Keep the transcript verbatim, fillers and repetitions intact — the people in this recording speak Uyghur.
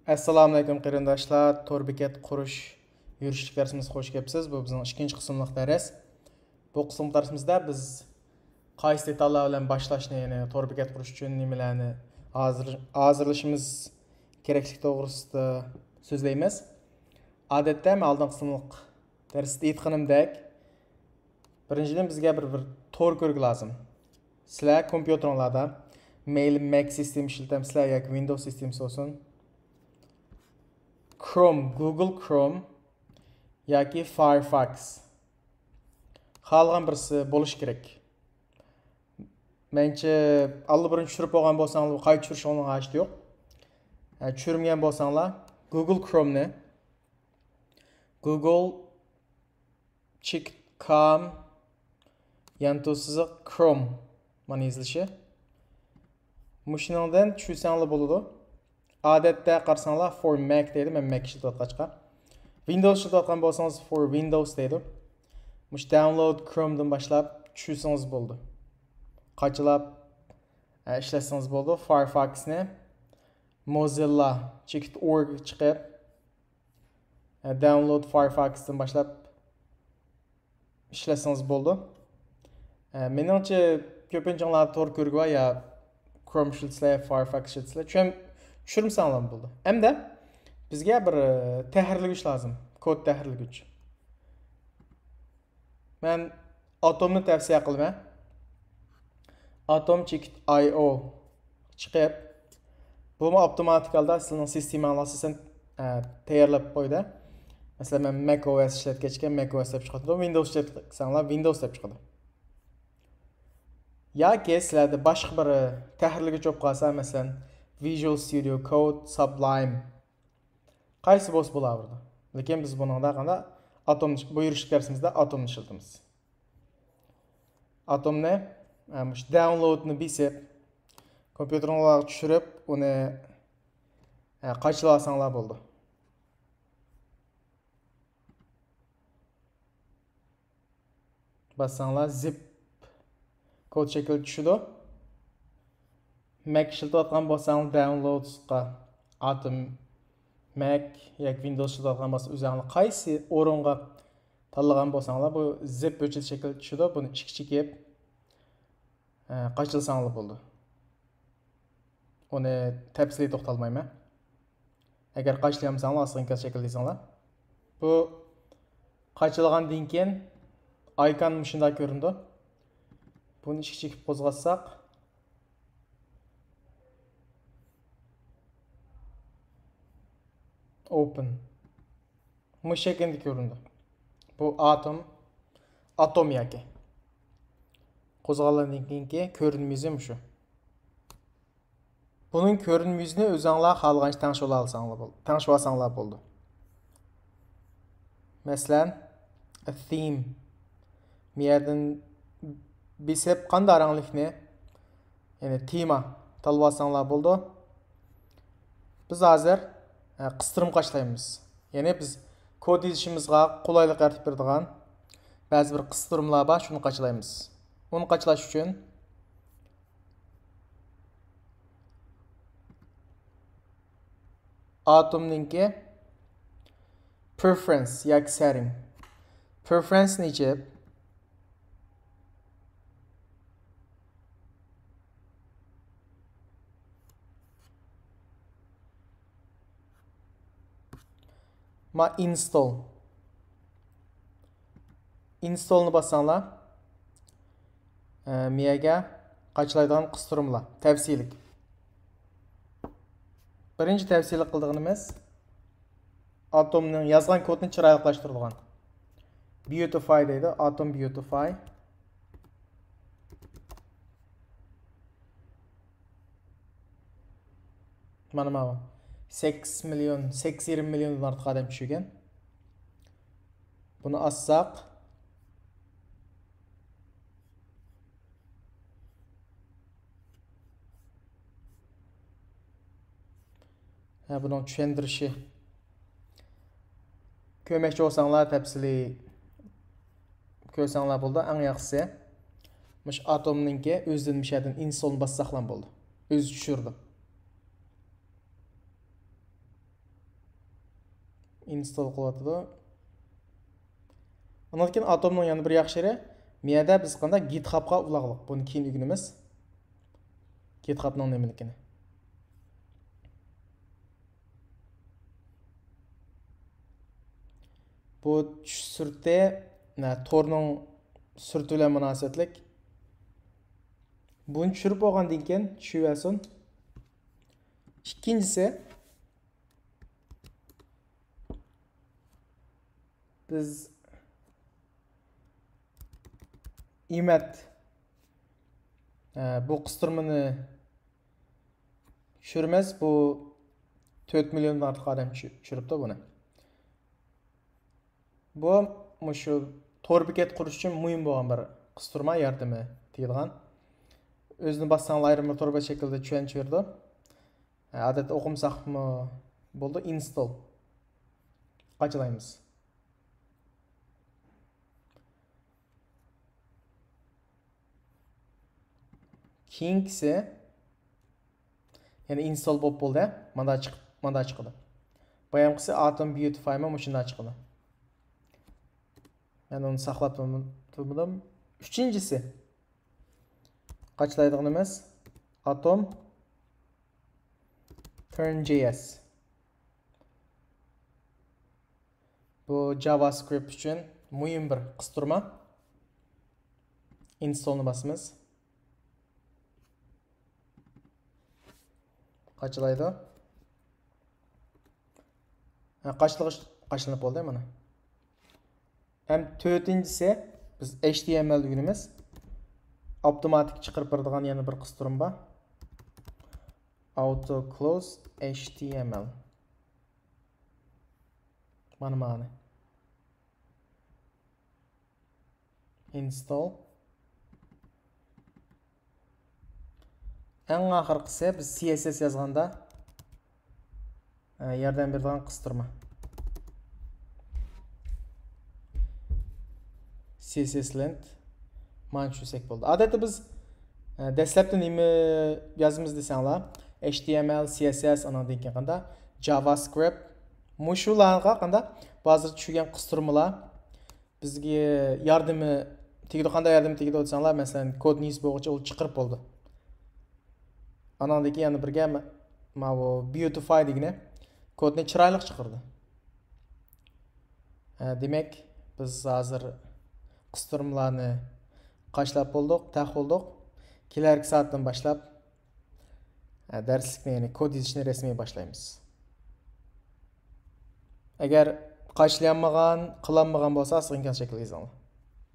ئەسسالامۇئەلەيكۇم قېرىنداشلار، تور بېكەت قۇرۇش يۈرۈشلۈك دەرسىمىزگە خوش كەپسىز. بۇ بىزنىڭ ئىككىنچى قىسىملىق دەرس. بۇ قىسىملىق دەرسىمىزدە بىز قايسى دېتاللار بىلەن باشلاشنى، يەنى تور بېكەت قۇرۇش ئۈچۈن نېمىلەرنى ھازىر-، ھازىرلىشىمىز كېرەكلىكى توغرىسىدا سۆزلەيمىز. ئادەتتە مەن ئالدىنقى قىسىملىق دەرستە ئېيتقىنىمدەك، بىرىنچىدىن، بىزگە بىر، بىر تور كۆرگە لازىم. سىلەر كومپيۇتېرىڭلاردا، مەيلى مەك سىستېما ئىشلىتەمسىلەر ياكى ۋىندوۋس سىستېمىسى بولسۇن، كروم، گۇگل كروم ياكى فايرفاكس، خالىغان بىرسى بولۇشى كېرەك. مەنچە، ئاللىبۇرۇن چۈشۈرۈپ بولغان بولساڭلار، قايتا چۈشۈرۈشۈڭلارغا ھاجىتى يوق. ئە، چۈشۈرمىگەن بولساڭلار، گۇگل كرومنى، گۇگل چېكىت كام يانتۇ سىزىق كروم، مانا يېزىلىشى. مۇشۇنىڭدىن چۈشۈرسەڭلار بولىدۇ. ئادەتتە قارىساڭلار، فور مەك دەيدۇ، مەن مەك ئىشلىتىۋاتقاچقا. ۋىندوۋس ئىشلىتىۋاتقان بولسىڭىز، فور ۋىندوۋس دەيدۇ. مۇشۇ داونلود كرومدىن باشلاپ چۈشۈرسىڭىز بولىدۇ. قاچىلاپ، ئە، ئىشلەتسىڭىز بولىدۇ. فايرفاكسنى، موزىللا چېكىت ئورگ چىقىپ، ئە، داونلود فايرفاكستىن باشلاپ ئىشلەتسىڭىز بولىدۇ. ئە، مېنىڭچە، كۆپىنچىڭلار تور كۆرگى بار يا كروم ئىشلىتىسىلەر، فايرفاكس ئىشلىتىسىلەر. چۈشۈرمىسەڭلارمۇ بولىدۇ. ئەمدى بىزگە بىر، ئە، تەھرىرلىگۈچ لازىم. كود تەھرىرلىگۈچ. مەن ئاتومنى تەۋسىيە قىلىمەن. ئاتوم چېكىت ئاي ئو چىقىپ، بۇمۇ ئاپتوماتىك ھالدا سىلىنىڭ سىستېماڭلار ئاساسەن، ئە، تەييارلاپ قويدى. مەسىلەن، مەن مەك ئو ئېس ئىشلەتكەچكە، مەك ئو ئېس دەپ چىقىدۇ. ۋىندوۋس ئىشلەتسەڭلار، ۋىندوۋس دەپ چىقىدۇ. ياكى سىلەردە باشقا بىر، ئە، تەھرىرلىگۈچ بولۇپ قالسا، مەسىلەن، ۋىژۇئال ستۇدىيو كود، سابلايم، قايسى بولسا بولاۋېرىدۇ. لېكىن بىز بۇنىڭدا قانداق ئاتوم، بۇ يۈرۈشلۈك دەرسىمىزدە ئاتومنى ئىشلىتىمىز. ئاتومنى، ئە، مۇشۇ داونلودنى بېسىپ، كومپيۇتېرىڭلارغا چۈشۈرۈپ، ئۇنى، ئە، قاچىلىۋالساڭلار بولىدۇ. باسساڭلار، زىپ كود شەكلى چۈشىدۇ. مەك ئىشلىتىۋاتقان بولساڭلار، داونلودسقا، ئاتوم مەك ياكى ۋىندوۋس ئىشلىتىۋاتقان بولسا، ئۆزۈڭلار قايسى ئورۇنغا تاللىغان بولساڭلار، بۇ زىپ ھۆججەت شەكلى چۈشىدۇ. بۇنى ئىچىگە چېكىپ، ئە، قاچىلىساڭلار بولىدۇ. ئۇنى تەپسىلىي توختالمايمەن. ئەگەر قاچىلىيالمىساڭلار، ئاستىغا ئىنكاس شەكىللىسەڭلار. بۇ قاچىلىغاندىن كېيىن ئايكون مۇشۇنداق كۆرۈنىدۇ. بۇنى ئىچىگە چېكىپ قوزغاتساق، ئوپېن. مۇشۇ شەكىلدە كۆرۈنىدۇ. بۇ ئاتوم، ئاتوم ياكى. قوزغالغاندىن كېيىنكى كۆرۈنمە يۈزى مۇشۇ. بۇنىڭ كۆرۈنمە يۈزىنى ئۆزۈڭلار خالىغانچە تەڭشىۋالساڭلار بول-، تەڭشىۋالساڭلار بولىدۇ. مەسىلەن، a theme. بۇ يەردىن بېسىپ قانداق رەڭلىكنى، يەنى تېما تاللىۋالساڭلار بولىدۇ. بىز ھازىر، ئە، قىستۇرما قاچىلايمىز. يەنى بىز كود يېزىشىمىزغا قولايلىق يارىتىپ بېرىدىغان بەزى بىر قىستۇرمىلار بار، شۇنى قاچىلايمىز. ئۇنى قاچىلاش ئۈچۈن ئاتومنىڭكى preference ياكى سەرىڭ. Preference نى ئېچىپ، ما install. Install نى باسساڭلار، ئە، مىيەگە قاچىلايدىغان قىستۇرمىلار، تەۋسىيىلىك. بىرىنچى تەۋسىيىلىك قىلىدىغىنىمىز ئاتومنىڭ يازغان كودىنى چىرايلىقلاشتۇرىدىغان. Beautify دەيدۇ، ئاتوم beautify. مانا ماۋۇ. سەككىز مىليون، سەككىز يېرىم مىليوندىن ئارتۇق ئادەم چۈشۈرگەن. بۇنى ئاچساق، ھە، بۇنىڭ چۈشەندۈرۈشى. كۆرمەكچى بولساڭلار، تەپسىلىي كۆرسەڭلار بولىدۇ. ئەڭ ياخشىسى مۇشۇ ئاتومنىڭكى ئۆزىدىن مۇشۇ يەردىن install نى باسساقلا بولىدۇ. ئۆزى چۈشۈرىدۇ. ئىنستول قىلىۋاتىدۇ. ئۇنىڭدىن كېيىن ئاتومنىڭ يەنە بىر ياخشى يېرى، مۇ يەردە بىز قانداق گىتخابقا ئۇلاغلىق. بۇنى كېيىن ئۆگىنىمىز. گىتخابنىڭ نېمىلىكىنى. بۇ چۈش سۈرىتى، نە، تورنىڭ سۈرىتى بىلەن مۇناسىۋەتلىك. بۇنى چۈشۈرۈپ بولغاندىن كېيىن، چۈشۈرۈۋەرسۇن. ئىككىنچىسى، بىز ئىمەت، ئە، بۇ قىستۇرمىنى چۈشۈرىمىز. بۇ تۆت مىليوندىن ئارتۇق ئادەم چۈ-، چۈشۈرۈپتۇ بۇنى. بۇ مۇشۇ تور بېكەت قۇرۇش ئۈچۈن مۇھىم بولغان بىر قىستۇرما ياردىمى تېگىدىغان. ئۆزىنى باسساڭلار ئايرىم بىر تور بېكەت شەكلىدە چۈشەنچە بېرىدۇ. ئادەتتە ئوقۇمىساقمۇ بولىدۇ. ئىنستول. قاچىلايمىز. كېيىنكىسى، يەنى ئىنستول بولۇپ بولدى. ماندا چىقىپ، ماندا چىقىدۇ. بايامقىسى ئاتوم بيۇتىفايمۇ مۇشۇنداق چىقىدۇ. مەن ئۇنى ساقلاپ تۇرمىدىم. ئۈچىنچىسى، قاچىلايدىغىنىمىز ئاتوم تېرن جەي ئېس. بۇ جاۋاسكرىپت ئۈچۈن مۇھىم بىر قىستۇرما. ئىنستولنى باسىمىز. قاچىلايدۇ. ھە، قاچىلىغۇچ قاچىلىنىپ بولدى مانا. ھەم تۆتىنچىسى، بىز ئېچ تى ئېم ئېل دېگىنىمىز ئاپتوماتىك چىقىرىپ بېرىدىغان يەنە بىر قىستۇرما بار. Auto close H T M L. مانا مانا. ئىنستول. ئەڭ ئاخىرقىسى بىز سى ئېس ئېس يازغاندا، ئە، ياردەم بېرىدىغان قىستۇرما. سى ئېس ئېس لېنت. مانا چۈشۈرسەك بولدى. ئادەتتە بىز، ئە، دەسلەپتە نېمە يازىمىز دېسەڭلار، H T M L، C S S، ئانىڭدىن كېيىن قانداق؟ JavaScript. مۇشۇلارغا قانداق؟ بۇ ھازىر چۈشۈرگەن قىستۇرمىلار بىزگە ياردىمى تېگىدۇ. قانداق ياردىمى تېگىدۇ دېسەڭلار، مەسىلەن، كودنى يېزىپ بولغۇچە ئۇ چىقىرىپ بولىدۇ. ئانىڭدىن كېيىن يەنە بىرگە مە-، ماۋۇ بيۇتىفاي دېگىنى كودنى چىرايلىق چىقىرىدۇ. ھە، دېمەك، بىز ھازىر قىستۇرمىلارنى قاچىلاپ بولدۇق، تەق بولدۇق. كېلەركى سائەتتىن باشلاپ، ھە، دەرسلىكنى، يەنى كود يېزىشنى رەسمىي باشلايمىز. ئەگەر قاچىلىيالمىغان، قىلالمىغان بولسا، ئاستىغا ئىنكاس شەكلىدە يېزىڭلار.